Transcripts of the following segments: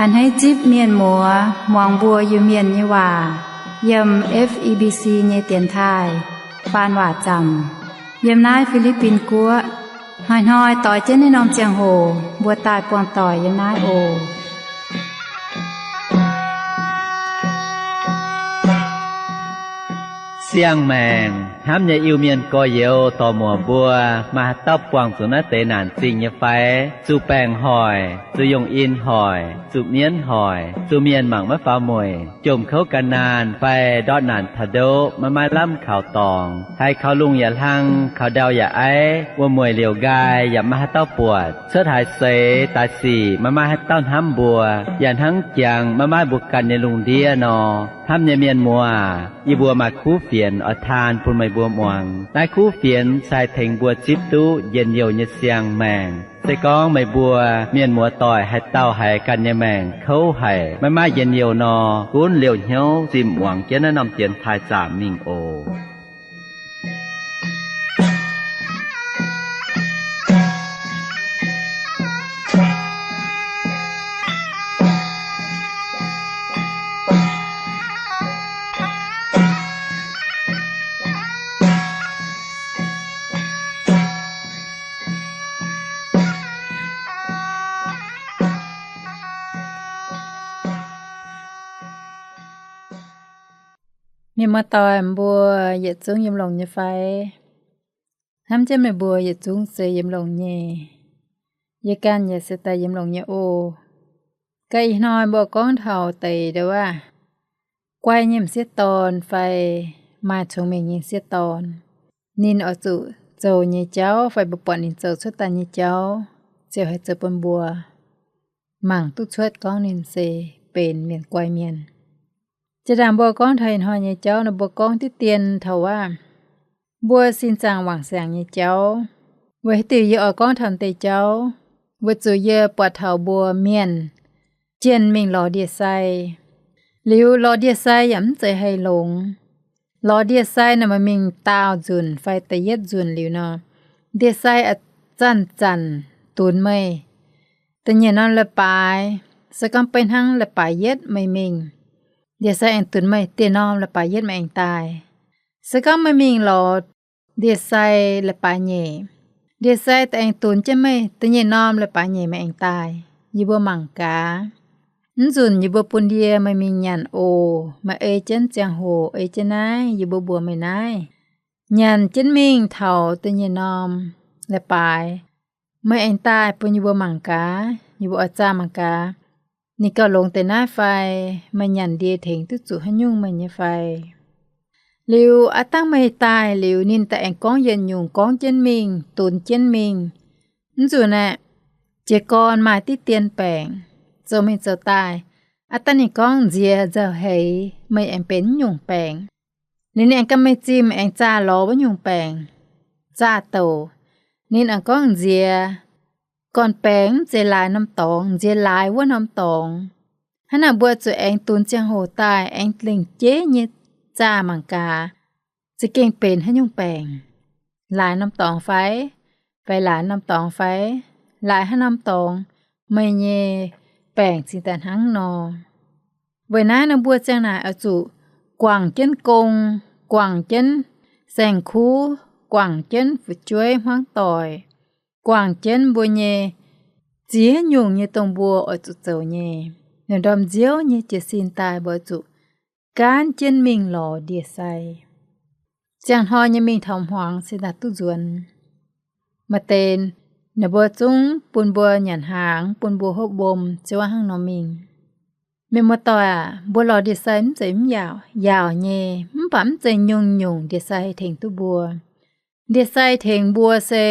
A'hneiv zipv mienh muoz muangx mbuo Iu-Mienh nyei waac yiem F E B C nyei dienx taaih faan waac zaamc yiem naaiv Fi^li^bin Guoqv. Hnoi-hnoi doix jienv naaiv norm ziangh hoc mbuo daaih buangh doic yiem naaiv oc. Siang-maengc hnamv nyei Iu-Mienh gorx-youz dorc-muoc mbuo, maaih haaix dauh buangh zuqc naaiv deix naanc zingh nyei fai? Zuqc baengc hoic, zuqc yongh in hoic, zuqc mienv hoic, zuqc mienh mangc maiv faaux mueic, jomc kouv gan naanh fai ndortv naanc taux ndoqv maiv maaih lamh kaux dorngx, haiz kaux lungh yaac hlang, kaux ndau yaac aiv, wuom-mueic liouc nqaai yaac maiv maaih haaix dauh buatc, cuotv haaix seix daaih sic maiv maaih haaix dauh hnamv mbuo, yaac hnangv jangx maiv maaih mbuo ganh nyei lungh ndiev nor. Hnamv nyei mienh muoz, yie mbuo maaih kuv fienx oix taan bun meih mbuo muangx. Naaiv kuv fienx se haih tengx mbuo zipv duqv njien-youh nyei siang-maengc. Se gorngv meih mbuo mienh muoz doic haaix dauh haiz ganh nyei maengc kouv haic, maiv maaih njien-youh nor, gunv liouh hnyouv zinh muangx jienv naaiv norm dienx taaih zaamc mingh oc. Mienh muoz-doic mbuo yietc zungv yiem longx nyei fai? Hnamv jienv meih mbuo yietc zungv se yiem longx nyei. Yie ganh yaac se daaih yiem longx nyei oc. Ga'naaiv ih hnoi mbuo gorngv taux deix ndau wuov, guai nyei m'sieqv dorn fai maaih congx mengh nyei m'sieqv dorn, ninh oix zuqc zoux nyei jauv fai mbuo buatc ninh zoux cuotv daaih nyei jauv, ziouc haih zoux bun mbuo mangc duqv cuotv gorngv ninh se benx mienh guai mienh. Jiex ndaangc mbuo gorngv taux ih hnoi nyei jauv nor, mbuo gorngv diqv dien taux wuov mbuo sin zaangc wangc siangx nyei jauv. Weic haaix diuc yie oix gorngv taux deix jauv? Weic zuqc yie buatc taux mbuo mienh jienh mingh lorz ndie-sai. Liuz lorz ndie-sai yaac mv zeiz haih longx. Lorz ndie-sai nor, meih mingh daauh nzunc fai da'yietv nzunc liuz nor, ndie-sai zanc-zanc dunx meih. Da'nyeic norm leiz-baaix, se gorngv beiv hnangv leiz-baaix yietv meih mingh, ndie-sai aengx dunx meih dieh norm leiz-baaix yietv meih aengx daaih. Se gorngv meih mingh lorz ndie-sai leiz-baaix nyeic, ndie-sai da'aengx dunx jienv meih da'nyeic norm leiz-baaix nyeic meih aengx daaih. Yie mbuo mangc gaax. Mv nzunc yie mbuo bun ndie meih mingh nyanc oc. Meih ei jienv ziangh hoc, ei jienv naaiv, yie mbuo mbuox meih naaiv. Nyanc jienv mingh taux da'nyeic norm leiz-baaix, meih aengx daaih bun yie mbuo mangc gaax. Yie mbuo oix zaah mangc gaax, ninh gauh longx deix naaiv fai? Meih nyanc ndie tengx duqv zuqc haaix nyungc meih nyei fai? Liuz aav dangh meih daaih liuz, ninh da'aengx gorngv yietc nyungc gorngv jienv mingh, dunx jienv mingh. Mv nzunc aeqv, jiez gorn maaih diqv dien baengc, zoux mingh zoux daaih, aav dangh ninh gorngv nziex nzauh heix, meih aengx benx mv nyungc baengc. Ninh aengx gan meih zimh aengx zaah lorz wuov nyungc baengc, zaah douc. Ninh aengx gorngv nziex gorn-baengx mv zeiz laaix norm dorngx, nziex laaix wuov norm dorngx. Hnangv naaic mbuo zuqc aengx dunx ziangh hoc daaih aengx lengc jeiv nyei zaah mangc gaax, za'gengh benx haaix nyungc baengc, laaix norm dorngx fai, fai laaix norm dorngx fai, laaix haaix norm dorngx, meih nyei baengc cingx daaih hnangv nor. Weic naaiv nor mbuo ziang naaic oix zuqc guangc jienv gong, guangc jienv saeng-kuv, guangc jienv fu'jueiv hmuangv doic, guangc jienv mbuo nyei ziex nyungc nyei dongh mbuo oix zuqc zoux nyei. Ndomh nziouv nyei jiez sin daaih mbuo oix zuqc gaanv jienv mingh lorz ndie-sai. Ziangh hnoi nyei mingh taux hmuangx se daaih duqv nzuonx. Maaih deix ninh mbuo zungv bun mbuo nyanc hnaangx, bun mbuo hopv mbom, ziouc hnangv nor mingh. Mienh muoz-doic aac, mbuo lorz ndie-sai mv zeiz mv yaauc, yaauc nyei, mv baac mv zeiz nyungc-nyungc ndie-sai haih tengx duqv mbuo. Ndie-sai tengx mbuo se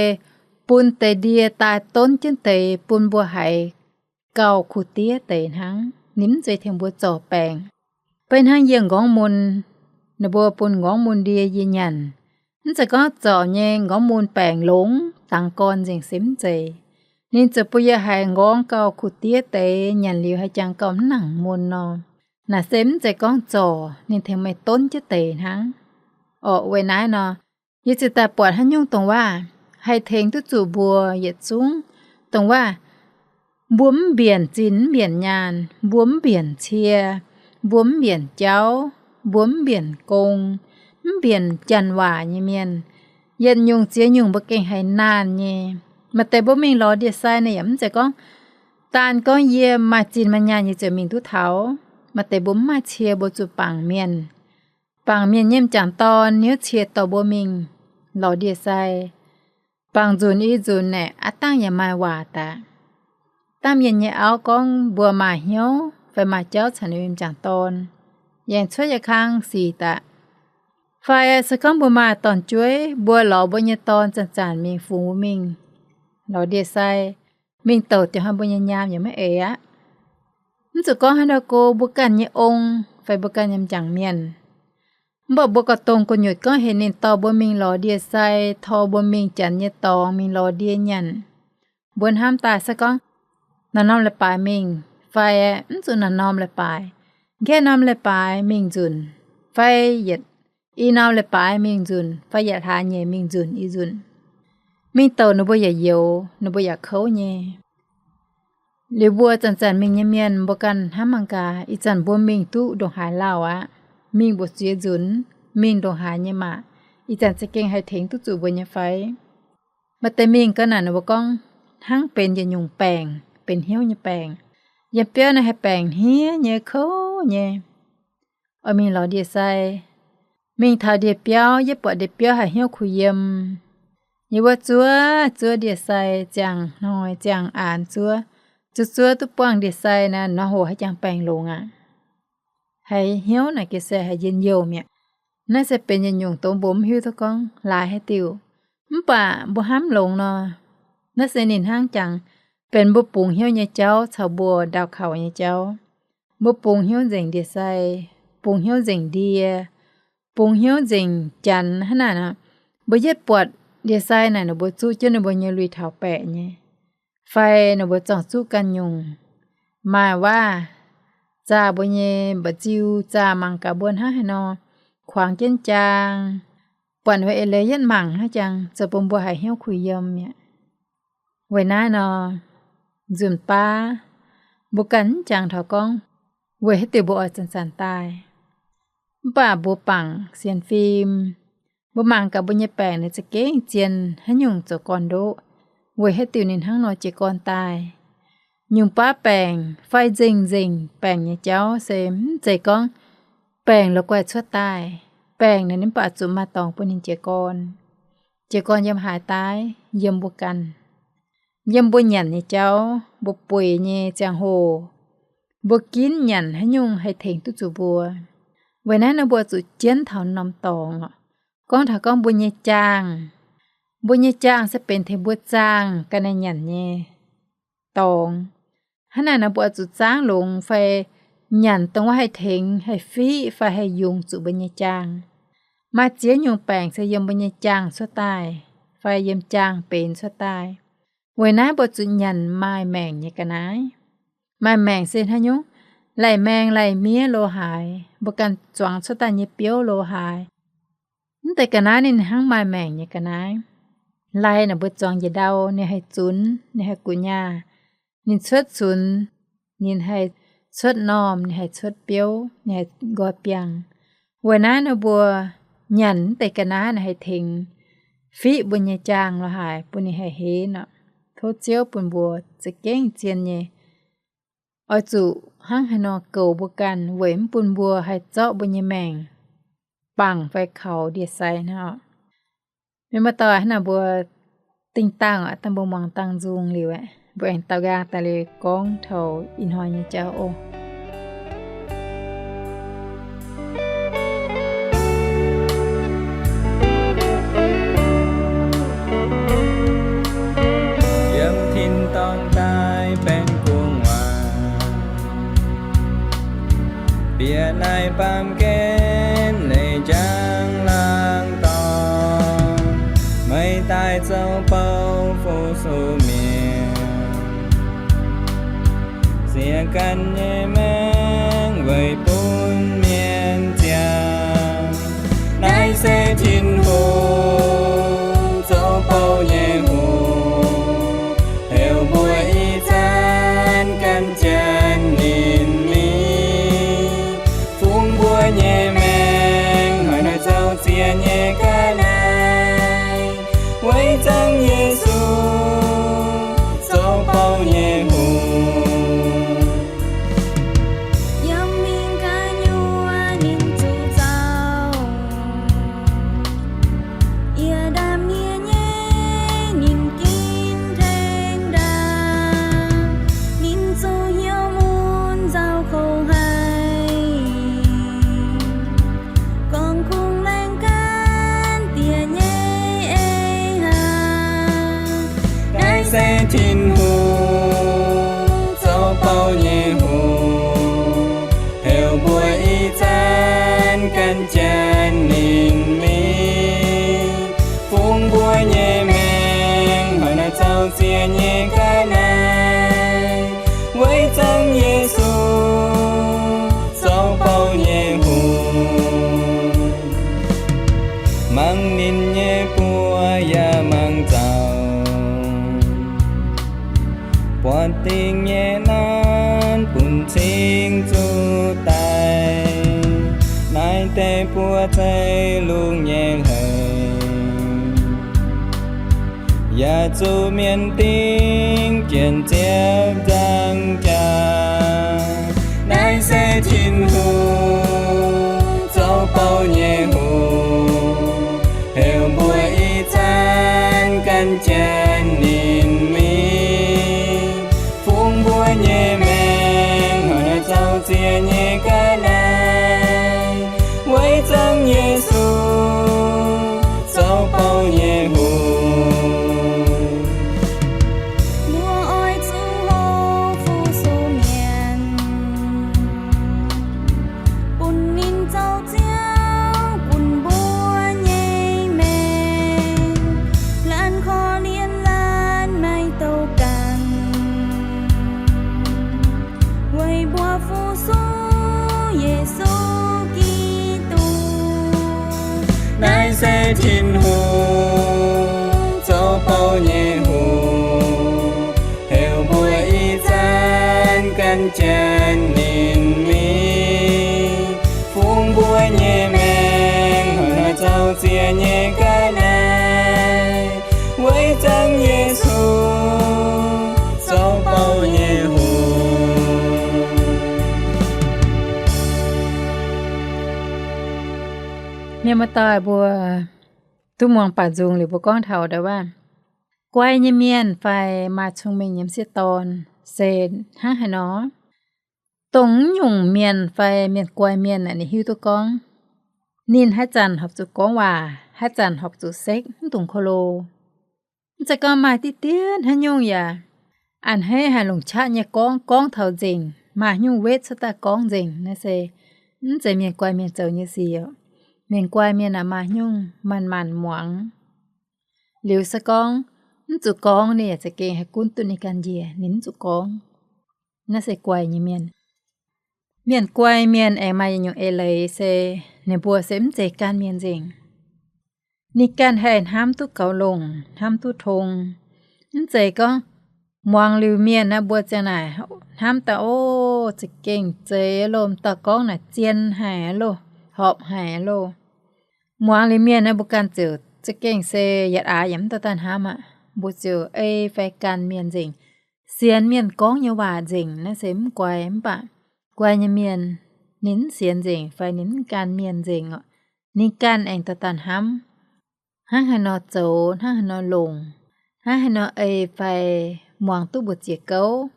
bun deix ndie daaih donv jienv deix bun mbuo haiz gauh kuh diev deix hnangv. Ninh mv zeiz tengx mbuo zorc baengc. Beiv hnangv yie m'nqorngv mun, ninh mbuo bun m'nqorngv mun ndie yie nyanc, mv zeiz gorngv zorc nyei m'nqorngv mun baengc longx dangx gorn nzengc se mv zeiz. Ninh ziouc bun yie haiz m'nqorngv gauh kuh diev deix, nyanc liuz haiz jangx gauh mv nangc mun nor. Naaic se mv zeiz gorngv zorc, ninh tengx meih donv jienv deix hnangv. Orqc, weic naaiv nor, yie ziouc daaih buatc haaix nyungc dongh waac haih tengx duqv zuqc mbuo yietc zungv, dongh waac Mbuo mv mbienc zinh mv mbienc nyaanh, mbuo mv mbienc cie, mbuo mv mbienc jauv, mbuo mv mbienc gong, mv mbienc janx waac nyei mienh, yietc nyungc ziex nyungc mbuo gengh haiz naanh nyei. Maaih deix mbuo mingh lorz ndie-sai naaic yaac mv zeiz gorngv, daan gorngv yie maaih zinh maaih nyaanh yie ziouc mingh duqv taux. Maaih deix mbuo mv maaih cie mbuo zuqc bangc mienh. Bangc mienh nyei m'jangc dorn hnyouv cie dorh mbuo mingh lorz ndie-sai. Bangc nzunc i nzunc naaic aav dangh yaac maaih waac daaih. Dangh mienh nyei auv gorngv mbuo maaih hnyouv fai maaih jauv caux ninh m'jangc dorn, yaac cuotv yietc kang sic daaih. Fai se gorngv mbuo maaih dorn-jueiv, mbuo lorz mbuo nyei dorn zanc-zanc mingh, fungx mbuo mingh lorz ndie-sai, mingh douc diuh hnoi mbuo nyei nyaam yaac maiv eix aqv. Mv zuqc gorngv haaix ndau go mbuo ganh nyei ong fai mbuo ganh nyei m'jangc mienh, mv baac mbuo gauh dongh gu'nyuoz gorngv heuc ninh dorh mbuo mingh lorz ndie-sai, tov mbuo mingh janx nyei dorngx mingh lorz ndie nyanc. Mbuo hnamv daaih se gorngv naaiv norm leiz-baaix mingh, fai mv zuqc naaiv norm leiz-baaix, nqaeqv norm leiz-baaix mingh nzunc, fai yietc i norm leiz-baaix mingh nzunc, fai yietc hlaax nyeic mingh nzunc i nzunc. Mingh douc ninh mbuo yaac youx, ninh mbuo yaac kouv nyei. Liuz mbuo zanc-zanc mingh nyei mienh, mbuo ganh hnamv mangc gaax, ih zanc mbuo mingh duqv ndongc haaix lauh aqv, mingh mbu'ziex nzunc, mingh ndongc haaix nyei maah, ih zanc za'gengh haih tengx duqv zuqc mbuo nyei fai? Maaih deix mingh gau naaic ninh mbuo gorngv hnangv benx yietc nyungc baengc, benx hnyouv nyei baengc. Yiem biauv naaiv haih baengc hniev nyei, kouv nyei. Oix mingh lorz ndie-sai, mingh taux ndie-biauv, yie buatc ndie-biauv haiz hnyouv kuh yiem. Yie wuov zuov, zuov ndie-sai ziangh hnoi ziangh aanx zuov, zuov, zuov duqv buangh ndie-sai naaic, nor hoc haih jangx baengc longx aqv. Haiz hnyouv naaic ga'sie haiz njien-youh mi'aqv. Naaiv se benx yietc nyungc doz mbuo mv hiuv duqv gorngv laaix haaix diuc. Mv baac mbuo hnamv longx nor, naaiv se ninh hnangv jangx benx mbuo bungx hnyouv nyei jauv caux mbuo ndau kaux nyei jauv. Mbuo bungx hnyouv nzengc ndie-sai, bungx hnyouv nzengc ndie, bungx hnyouv nzengc janx hnangv naaic nor. Mbuo yietv buatc ndie-sai naaic ninh mbuo zuqv jienv ninh mbuo nyei lui-taux baeqc nyei, fai ninh mbuo zorng-zuqv ganh nyungc, maaih waav zaah mbuo nyei mba'nziu, zaah mangc gaax mbuo hnangv haaix nor, kuangx jienv jaang, buatc ninh mbuo eix leiz yietv mangc hnangv jangx, zoux bun mbuo haiz hnyouv kuh yiem mi'aqv. Weic naaiv nor, nzunc baav mbuo ganh mv jangx taux gorngv weic haaix diuc mbuo oix zanc-zanc daaih. Mv baac mbuo bangc sienx fim, mbuo mangc gaax mbuo nyei baengc naaic za'gengh zien haaix nyungc zoux gorn-ndoqv, weic haaix diuc ninh hnangv nor jiez gorn daaih. Nyungc baav baengc fai nzengc-nzengc baengc nyei jauv se mv zeiz gorngv baengc la'guaih cuotv daaih. Baengc naaic ninh mv baac zuqc maaih dorngx bun ninh jiez gorn. Jiez gorn yiem haaix daaih? Yiem mbuo ganh. Yiem mbuo nyanc nyei jauv, mbuo bueix nyei ziangh hoc, mbuo ginv nyanc haaix nyungc haih tengx duqv zuqc mbuo. Weic naaiv nor mbuo zuqc jienv taux norm dorngx oc. Gorngv taux gorngv mbuo nyei jaangh, mbuo nyei jaangh se benx tengx mbuo zaangh ga'naaiv nyanc nyei dorngx. Hnangv naaic nor mbuo oix zuqc zaangv longx fai nyanc dongh wuov haih tengx, haih fiqv fai haih yungz zuqc mbuo nyei jaangh. Maaih ziex nyungc baengc se yiem mbuo nyei jaangh cuotv daaih, fai yiem jaangh benx cuotv daaih. Weic naaiv mbuo zuqc nyanc maaih maengc nyei ga'naaiv. Maaih maengc se haaix nyungc? Laih maeng laih miev lo haaix, mbuo ganh zuangx cuotv daaih nyei biouv lo haaix. Mv deix ga'naaiv ninh hnangv maaih maengc nyei ga'naaiv. Laih naaic mbuo zuangx njiec ndau, ninh haih zunx, ninh haih gu'nyaah, ninh cuotv cunx, ninh haih cuotv normh, ninh haih cuotv biouv, ninh haih nqoi biangh. Weic naaiv nor mbuo nyanc mv deix ga'naaiv naaic haih tengx fiqv mbuo nyei jaangh lo haaix, bun ninh haih henv oc. Tov Ziouv bun mbuo za'gengh zien nyei oix zuqc hnangv haaix nor goux mbuo ganh weic mv bun mbuo haih zorqv mbuo nyei maengc bangc fai kaux ndie-sai hnangv oc. Mienh maaih dauh hnangv naaic mbuo dingh dangh oc, dangh mbuo muangx dangh nzung liuz aeqv, mbuo aengx daux nqaang daaih liuz gorngv taux ih hnoi nyei jauv oc. Yiem tin-dorngh daaih baengh gu'nguaaz, bieqc naaiv baamh gen leiz njang laangz dorngx, meih daaih zoux bou fu-sux mienh. Siex ganh nyei maengc weic bun mienh ziangh. Naaiv se Tin-Hungh zoux bou nyei hungh, heuc mbuo ih zanc nyei ga'naaiv, weic zanc Yesu zoux bouh nyei hungh. Mangc ninh nyei buoz yaac mangc zaux, buatc dingc nyei naanv bun cingx zuqc daic. Naaiv deix buoz zeiv lungh nyei hleix yaac zuqc mienh dingv jienv ziepc nzaangc jaax. Naaiv se Tin-Hungh zoux bouh nyei hungh, heuc mbuo ih zanc gan jienv ninh mingh, fungx mbuo nyei maengc hnoi-hnoi zoux ziex nyei ga'naaiv, weic zanc Yesu zoux bouh nyei hungh. Mbuo oix zuqc hlo fu-sux mienh, bun ninh zoux Ziouv gunv mbuo nyei maengc, laanh korv-lienh laanh maiv douh ganh, weic mbuo fu-sux Yesu Giduc. Naaiv se Tin-Hungh zoux bouh nyei hungh, heuc mbuo ih zanc gan jienv ninh mingh, fungx mbuo nyei maengc hnoi-hnoi zoux ziex nyei ga'naaiv, weic zanc Yesu zoux bouh nyei hungh. Mienh muoz-doic mbuo duqv muangx baac nzung liuz mbuo gorngv taux ndau wuov, guai nyei mienh fai maaih cong-mengh nyei m'sieqv dorn se hnangv haaix nor. Dongh mv nyungc mienh fai mienh guai mienh aeqv, ninh hiuv duqv gorngv ninh haaix zanc horpc zuqc gorngv waac, haaix zanc horpc zuqc sekv mv dungx ko lo. Mv zeiz gorngv maaih diqv dien haaix nyungc yaac a'hneiv haaix longc qaqv nyei gorngv, gorngv taux nzengc, maaih nyungc wetv cuotv daaih gorngv nzengc. Naaiv se mv zeiz mienh guai mienh zoux nyei sic oc. Mienh guai mienh aeqv, maaih nyungc manc-manc muangx. Liuz se gorngv mv zuqc gorngv, ninh yaac za'gengh haih gunv duqv ninh ganh njiec, ninh mv zuqc gorngv. Naaiv se guai nyei mienh. Mienh guai mienh aengx maaih yietc nyungc eix leiz se ninh mbuo se mv zeiz ganh mienh nzengc. Ninh ganh haih hnamv duqv gaux longc, hnamv duqv tong. Mv zeiz gorngv muangx liuz mienh naaiv mbuo ziang naaic hnamv daaih, o, za'gengh zeiz loh, m'dauh gorngv naaic zien haic loh, horpc haic loh. Muangx liuz mienh naaiv mbuo ganh ziouc za'gengh se yietc aax yaac mv dauh daaih hnamv aqv. Mbuo ziouc ei fai gan mienh nzengc, sienx mienh gorngv nyei waac nzengc. Naaiv se mv guai. Mv baac guai nyei mienh, ninh mv sienx nzengc fai ninh mv gan mienh nzengc oc. Ninh ganh aengx dauh daaih hnamv hnangv haaix nor zoux, hnangv haaix nor longc, hnangv haaix nor ei fai muangx duqv mbu'ziex gouv,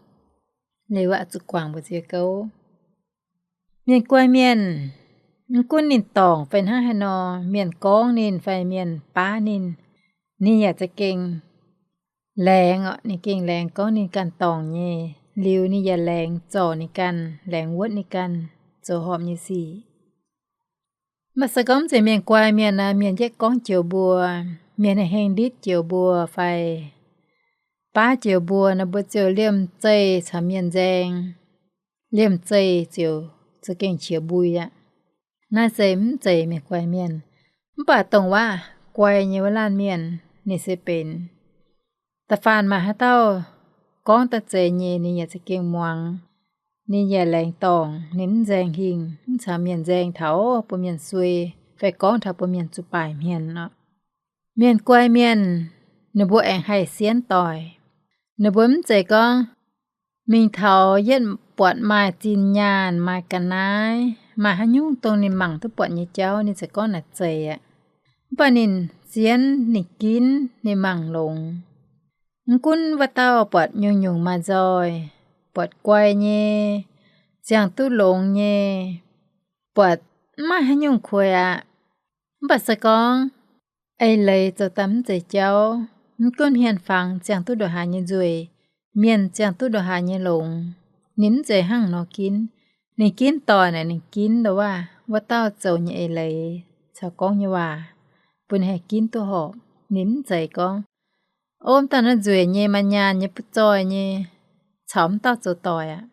liuz aqv zuqc guangc mbu'ziex gouv. Mienh guai mienh, mv gunv ninh dorngc fai hnangv haaix nor, mienh gorngv ninh fai mienh baav ninh, ninh yaac za'gengh laengz oc. Ninh gengh laengz gorngv ninh ganh dorngc nyei, liuz ninh yaac laengz zorc ninh ganh, laengz wuotv ninh ganh zoux horpc nyei sic. Mv baac se gorngv mv zeiz mienh guai mienh naaic, mienh yietv gorngv joux mbuo, mienh hengh nditv joux mbuo fai baav joux mbuo nor, mbuo ziouc liemh zeih caux mienh nzaeng, liemh zeih ziouc za'gengh qiex mbui aqv. Naaiv se mv zeiz mienh guai mienh. Mv baac dongh waac guai nyei wuov laanh mienh, ninh se benx da'faanh maaih haaix dauh gorngv daaih zeiz nyei, ninh yaac za'gengh muangx, ninh yaac laengz dorngc, ninh mv nzaeng hingh, mv caux mienh nzaeng taux bun mienh suei fai gorngv taux bun mienh zuqc baaic hmien oc. Mienh guai mienh, ninh mbuo aengx haih sienx doic. Ninh mbuo mv zeiz gorngv mingh taux yietv buatc maaih zinh nyaanh, maaih ga'naaiv, maaih haaix nyungc dongh ninh mangc duqv buatc nyei jauv, ninh ziouc gorngv naaic zeiz aqv. Mv baac ninh sienx, ninh ginv, ninh mangc longx. Mv gunv wuov dauh buatc nyungc-nyungc maaih nzoih, buatc guai nyei, ziangh duqv longx nyei, buatc mv maaih haaix nyungc kueix aqv. Mv baac se gorngv eix leiz zoux daaih mv zeiz jauv, mv gunv hmien fangx ziangh duqv ndongc haaix nyei nzueic, mienh ziangh duqv ndongc haaix nyei longx, ninh mv zeiz hnangv nor ginv. Ninh ginv doic naaic, ninh ginv ndongc waac wuov dauh zoux nyei eix leiz caux gorngv nyei waac, bun ninh haih ginv duqv horpc. Ninh mv zeiz gorngv, Ov, mv dauh naaiv nzueic nyei, maaih nyaanh nyei, butv-zoih nyei, caux mv dauh zoux doic aqv.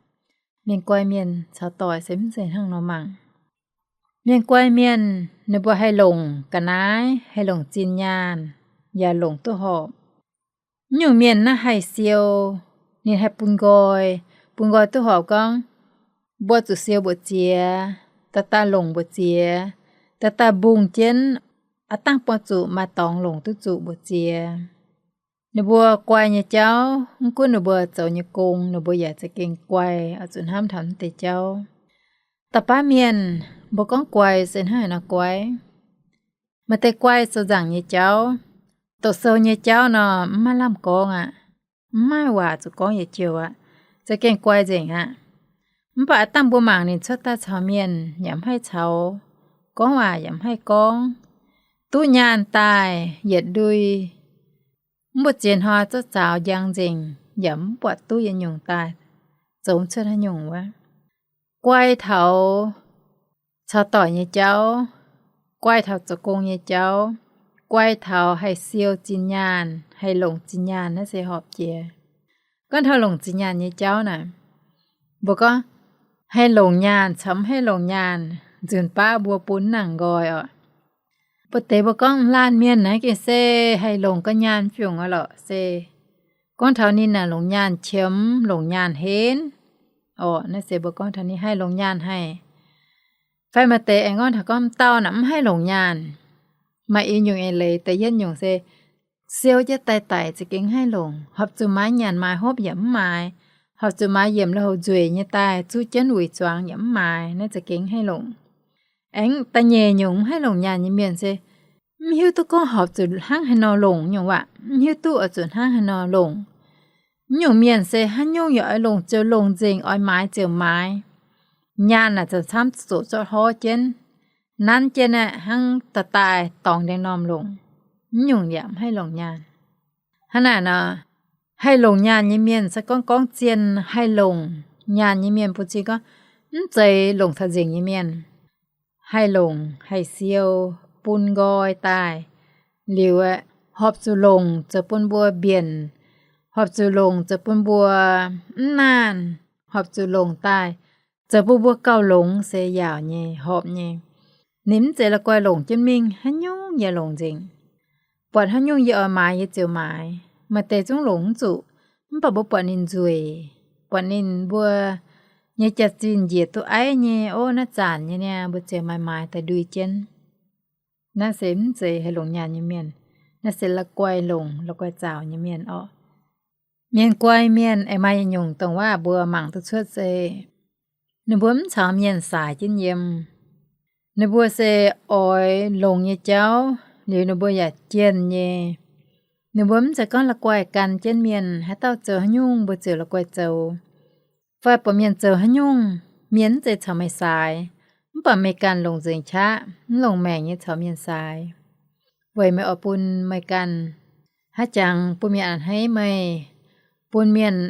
Mienh guai mienh caux doic se mv zeiz hnangv nor mangc. Mienh guai mienh ninh mbuo haih longc ga'naaiv, haih longc zinh nyaanh, yaac longc duqv horpc. Mv nyungc mienh naaiv haih siou, ninh haih bun nqoi, bun nqoi duqv horpc gorngv, mbuo zuqc siou mbu'ziex, daaih daaih longc mbu'ziex, daaih daaih mbungh jienv, aav dangh mbuo zuqc maaih dorngx longc duqv zuqc mbu'ziex. Ninh mbuo guai nyei jauv, mv gunv ninh mbuo zoux nyei gong, ninh mbuo yaac za'gengh guai, oix zuqc hnamv taux naaiv deix jauv. Da'faanh mienh, mbuo gorngv guai se hnangv haaix nor guai? Maaih deix guai sou nzaangc nyei jauv, doqc sou nyei jauv nor mv maaih lamh gorngv aqv. Mv maaih waac zuqc gorngv yietc joux aqv. Za'gengh guai nzengc aqv. Mv baac aav dangh mbuo mangc ninh cuotv daaih caux mienh yaac mv haih caux, gorngv waac yaac mv haih gorngv, duqv nyaanh daaih yietc ndui, mv mbu'ziex hnoi zorqv zaux njang nzengc yaac mv buatc duqv yietc nyungc daaih zoux cuotv haaix nyungc wuov. Guai taux caux doic nyei jauv, guai taux zoux gong nyei jauv, guai taux haih siou zinh nyaanh, haih longc zinh nyaanh naaiv se horpc jiex. Gorngv taux longc zinh nyaanh nyei jauv naaic, mbuo gorngv haih longc nyaanh caux mv haih longc nyaanh, nzunc baav mbuo bun nangc nqoi oc. Mbuo deix mbuo gorngv laanh mienh naaiv gengh se haih longc ga'nyaanh fiungc oc lorqc se. Gorngv taux ninh naaic longc nyaanh qiemx, longc nyaanh henv, orqc, naaiv se mbuo gorngv taux ninh haih longc nyaanh haic. Fai maaih deix aengx gorngv taux gorngv dauh naaic mv haih longc nyaanh. Maaih i nyungc eix leiz, da'yietv nyungc se siou jienv daaih daic za'gengh mv haih longc, horpc zuqc maaiz nyanc maaiz hopv yaac mv maaiz, horpc zuqc maaiz yiemc lui-houx nzueic nyei daaih zuqv jienv wuic zuangx yaac mv maaiz, naaiv za'gengh mv haih longc. Aengx da'nyeic nyungc mv haih longc nyaanh nyei mienh se mv hiuv duqv gorngv horpc zuqc hnangv haaix nor longc nyungc waac, mv hiuv duqv oix zuqc hnangv haaix nor longc. Mv nyungc mienh se haaix nyungc yaac oix longc ziouc longc nzengc, oix maaiz ziouc maaiz. Nyaanh naaic zanc camv ziouc zorqv hlorv jienv, nanv jienv aeqv, hnangv daaih daaih dorngx ndiangx-normh longc. Mv nyungc yaac mv haih longc nyaanh. Hnangv naaic nor, haih longc nyaanh nyei mienh se gorngv gorngv zien haih longc nyaanh nyei mienh bun cing gorngv mv zeiz longc taux nzengc nyei mienh. Haih longc, haih siou, bun nqoi daaih, liuz aeqv, horpc zuqc longc zoux bun mbuo mbienc, horpc zuqc longc zoux bun mbuo mv naanh, horpc zuqc longc daaih zoux bun mbuo gauh longx se yaauc nyei, horpc nyei. Ninh mv zeiz la'guaih longc jienv mingh, haaix nyungc yaac longc nzengc. Buatc haaix nyungc yie oix maaiz yie ziouc maaiz. Maaih deix zungv longc mv zuqc, mv baac mbuo buatc ninh nzueic, buatc ninh mbuo nyei jaax-zinh njiec duqv aiv nyei, ov, naaiv zanc nyei niaa, mbuo ziouc maaiz maaiz daaih ndui jienv. Naaiv se mv zeiz haih longc nyaanh nyei mienh. Naaiv se la'guaih longc, la'guaih zaux nyei mienh orqc. Mienh guai mienh aengx maaih yietc nyungc dongh waac mbuo mangc duqv cuotv se ninh mbuo mv caux mienh saaix jienv yiem. Ninh mbuo se oix longx nyei jauv liuz ninh mbuo yaac jienh nyei. Ninh mbuo mv zeiz gorngv la'guaih gan jienv mienh, haaix dauh zoux haaix nyungc mbuo ziouc la'guaih zoux. Fai buatc mienh zoux haaix nyungc, mienh mv zeiz caux meih saaix, mv baac meih ganh longc nzengc qaqv, mv longc maengc nyei caux mienh saaix. Weic meih oix bun meih ganh, haaix jangx bun mienh a'hneiv meih, bun mienh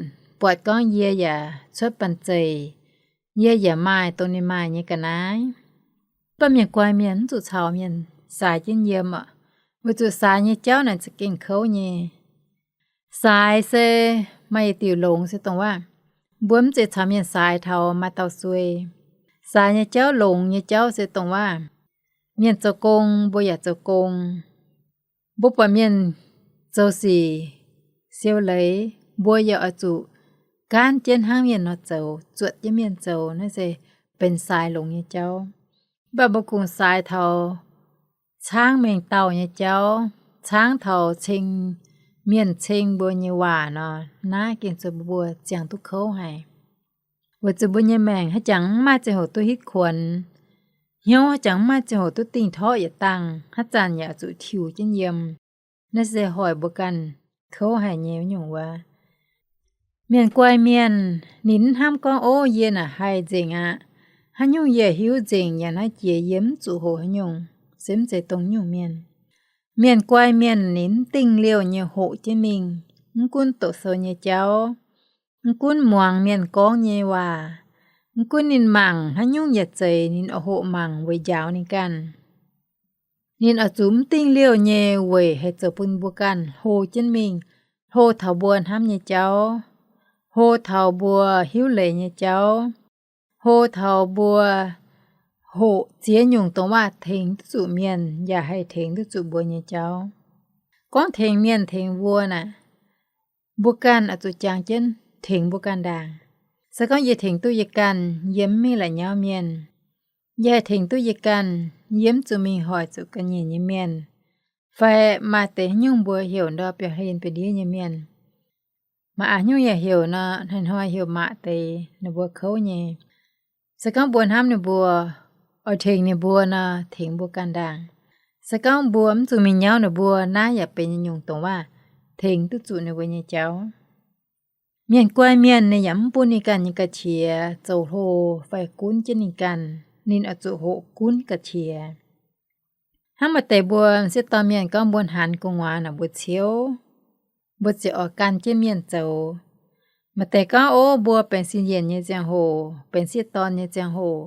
buatc gorngv yie yaac cuotv banh zeic, yie yaac maaih dongh ninh maaih nyei ga'naaiv. Mv baac mienh guai mienh mv zuqc caux mienh saaix jienv yiem oc. Weic zuqc saaix nyei jauv naaic za'gengh kouv nyei. Saaix se maaih yietc diuc longx se dongh waac mbuo mv zeiz caux mienh saaix taux maaih dauh suei. Saaix nyei jauv, longx nyei jauv se dongh waac mienh zoux gong mbuo yaac zoux gong. Mbuo buatc mienh zoux sic siou leiz, mbuo yaac oix zuqc gaanv jienv hnangv mienh nor zoux, zuotc jienv mienh zoux. Naaiv se benx saaix longx nyei jauv. Mv baac mbuo kungx saaix taux caangv mengh dauh nyei jauv, caangv taux ceng, mienh ceng mbuo nyei waac nor, naaiv gengh zoux mbuo ziangh duqv kouv haic. Weic zuqc mbuo nyei maengc haaix jangx mv maaih ziangh hoc duqv hitv kuonx, hnyouv haaix jangx mv maaih ziangh hoc duqv dingh torqv yietc dangh, haaix zanc yaac zuqc tiux jienv yiem. Naaiv se hoic mbuo ganh kouv haic nyei nyungc wuov. Mienh guai mienh ninh mv hnamv gorngv, ov, yie naaic haih nzengc aqv. Haaix nyungc yie hiuv nzengc, yaac naaiv jiex yie mv zuqc hoqc haaix nyungc, se mv zeiz dongh nyungc mienh. Mienh guai mienh ninh mv dingh liouh nyei hoqc jienv mingh, mv gunv doqc sou nyei jauv, mv gunv muangx mienh gorngv nyei waac, mv gunv ninh mangc haaix nyungc yietc zeiz ninh oix hoqc mangc weic njaaux ninh ganh. Ninh oix zuqc mv dingh liouh nyei weic haih zoux bun mbuo ganh hlo jienv mingh, hlo taux mbuo hnamv nyei jauv, hlo taux mbuo hiuv leiz nyei jauv, hlo taux mbuo hoqc ziex nyungc dongh waac tengx duqv zuqc mienh yaac haih tengx duqv zuqc mbuo nyei jauv. Gorngv tengx mienh tengx mbuo naaic, mbuo ganh oix zuqc jangx jienv tengx mbuo ganh ndaangc. Se gorngv yie tengx duqv yie ganh, yie mv mingh la'nyauv mienh. Yie haih tengx duqv yie ganh, yie mv zuqc mingh hoic zuqc ga'nyiec nyei mienh, fai maaih deix haaix nyungc mbuo heuc ndau biauv-hlen biauv-ndiev nyei mienh. Maaih a'hnyungc yaac heuc nor, hnoi-hnoi heuc maac deix ninh mbuo kouv nyei. Se gorngv mbuo hnamv ninh mbuo, oix tengx ninh mbuo nor, tengx mbuo ganh ndaangc. Se gorngv mbuo mv zuqc mingh nyauv ninh mbuo, naaiv yaac benx nyungc dongh waac tengx duqv zuqc ninh mbuo nyei jauv. Mienh guai mienh ninh yaac mv bun ninh ganh nyei ga'qiex zoux hlo fai gunv jienv ninh ganh, ninh oix zuqc hoqc gunv ga'qiex. Hnangv maaih deix mbuo m'sieqv dorn mienh gorngv mbuo hanx gu'nguaaz naaic mbuo ciouv, mbuo ziouc oix gan jienv mienh zoux. Maaih deix gorngv, ov, mbuo benx sin yienc nyei ziangh hoc, benx sieqv dorn nyei ziangh hoc,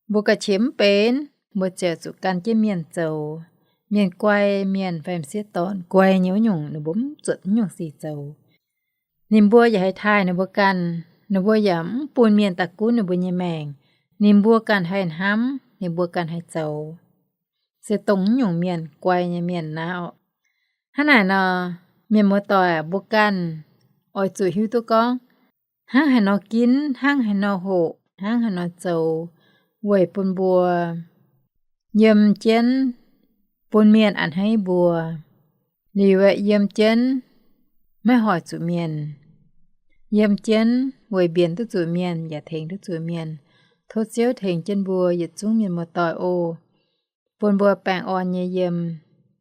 mbuo ga'qiex mv benx, mbuo ziouc zuqc gan jienv mienh zoux. Mienh guai mienh fai m'sieqv dorn guai nyei wuov nyungc, ninh mbuo mv zuotc wuov nyungc sic zoux. Ninh mbuo yaac haih taaih ninh mbuo ganh, ninh mbuo yaac mv bun mienh daaih gunv ninh mbuo nyei maengc. Ninh mbuo ganh haih hnamv, ninh mbuo ganh haih zoux. Se dongh wuov nyungc mienh guai nyei mienh naaiv orqc. Hnangv naaic nor, mienh muoz-doic, mbuo ganh oix zuqc hiuv duqv gorngv, hnangv haaix nor ginv, hnangv haaix nor hoqc, hnangv haaix nor zoux, weic bun mbuo yiem jienv bun mienh a'hneiv mbuo, liuz yiem jienv maiv hoic zuqc mienh, yiem jienv weic mbienx duqv zuqc mienh yaac tengx duqv zuqc mienh. Tov Ziouv tengx jienv mbuo yietc zungv mienh muoz-doic oc. Bun mbuo baengh orn nyei yiem.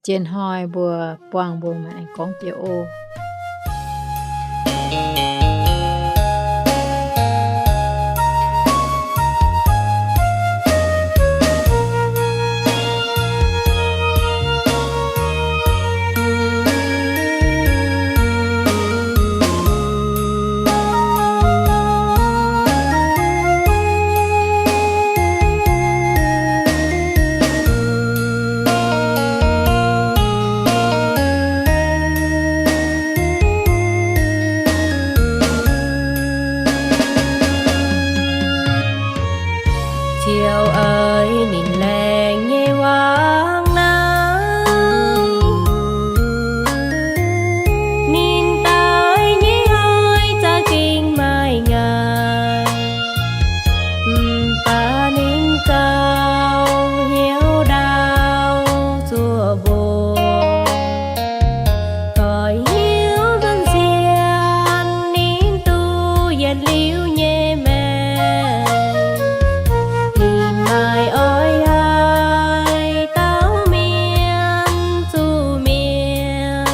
Jiex hnoi mbuo buangh mbuo maaih aengx gorngv jiex oc. Ziouv aac, ninh laengz nyei wangc naaiv, ninh daaih nyei hnoi za'gengh maaih ngaih. Mv baac ninh gauh hnyouv ndau zuoqv mbuo. Goix hnyouv nzuonx sienx ninh duqv yietc liuz nyei maengc. Ninh maaih oix haih dauh mienh zuqc mienh.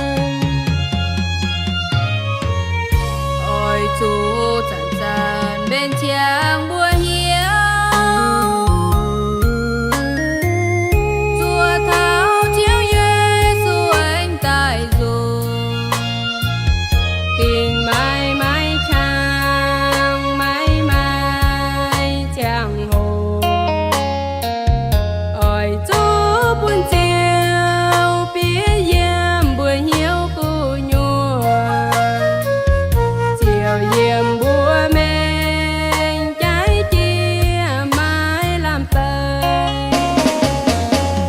Oix zuqc zanc-zanc mbenc ziangx mbuo hnyouv, zuov taux Ziouv Yesu aengx daaih nzunc. Dingc maiv maaih qangx, maiv maaih ziangh hoc, oix zuqc bun Ziouv bieqc yiem mbuo hnyouv gu'nyuoz. Ziouv yiem mbuo maengc jaaix jiex maiv lamh deix.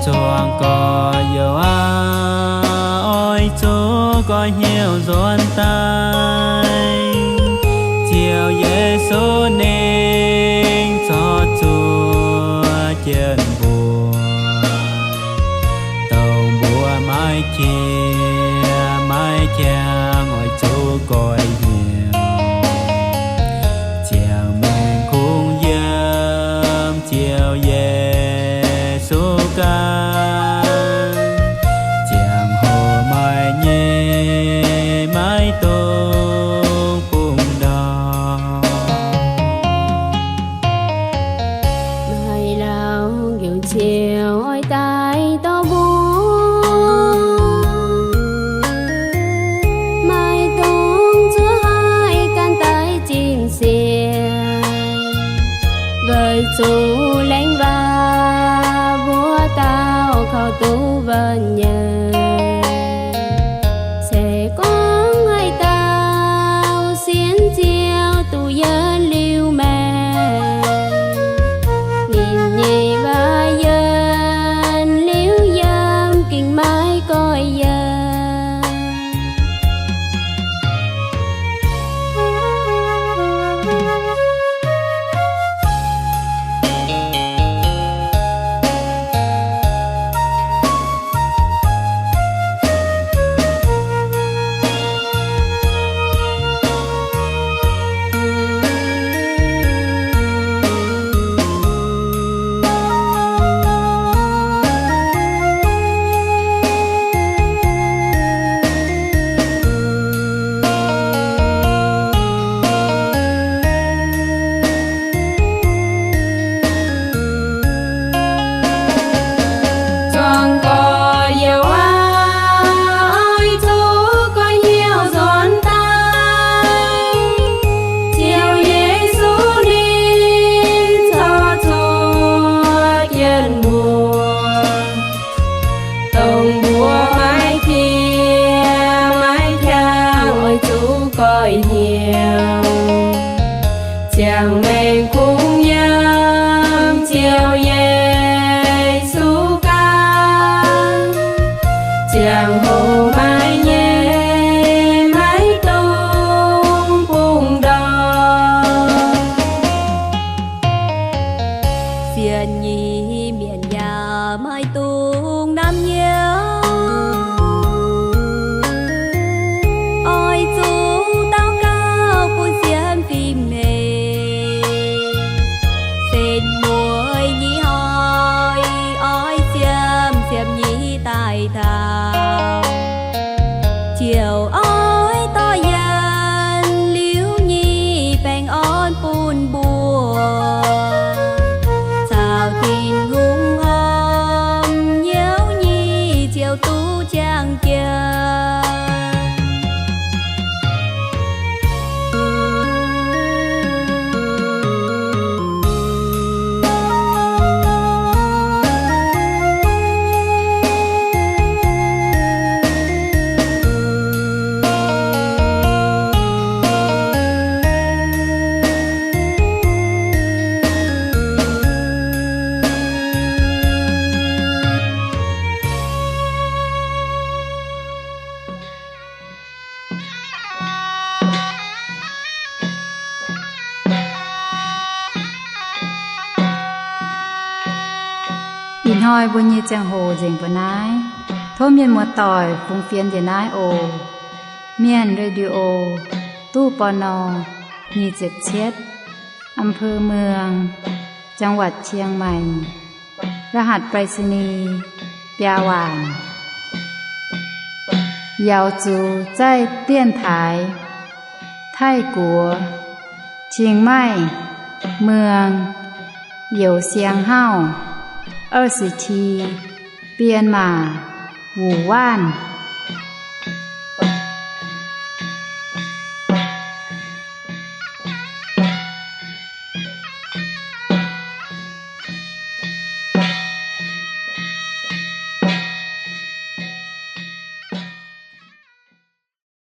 Zuangx gorx-youz aac, oix zuqc goix-hnyouv nzuonx daaih. Ziouv Yesu ninh corc zuov jienv mbuo, dongh mbuo maiv qiex maiv qangx oix zuqc goix-hnyouv, ziangh maengx kungx yiem Ziouv Yesu ganh, ziangh hoc maaih nyei maiv dungx bungx ndau. Maaih laauh njoux Ziouv oix daaih dorh mbuo, maiv dungx zuov haiz ganh daaih zinh sienx. Weic zuqc laengz waac mbuo dauh kaux duqv wuonh nyei, se gorngv Ziouc oix dorh yaac liuz nyei baengh orn bun mbuo, caux Tin-Hungh horpc hnyouv nyei ziouc duqv jangx jaax. Ih hnoi mbuo nyei ziangh hoc nzengc mbuo naaiv. Tov mienh muoz-doic fungx fienx njiec naaiv oc. Mienh Radio, ตู้ ปณ. nyic ziepc cietv, อำเภอเมือง จังหวัดเชียงใหม่ รหัสไปรษณีย์ biaa waanc. Yaux zuqc ใต้เตียนไทย ไทยกัว เชียงใหม่ เมือง Youc Siang Hauv, อำเภอ เมือง Wuhan.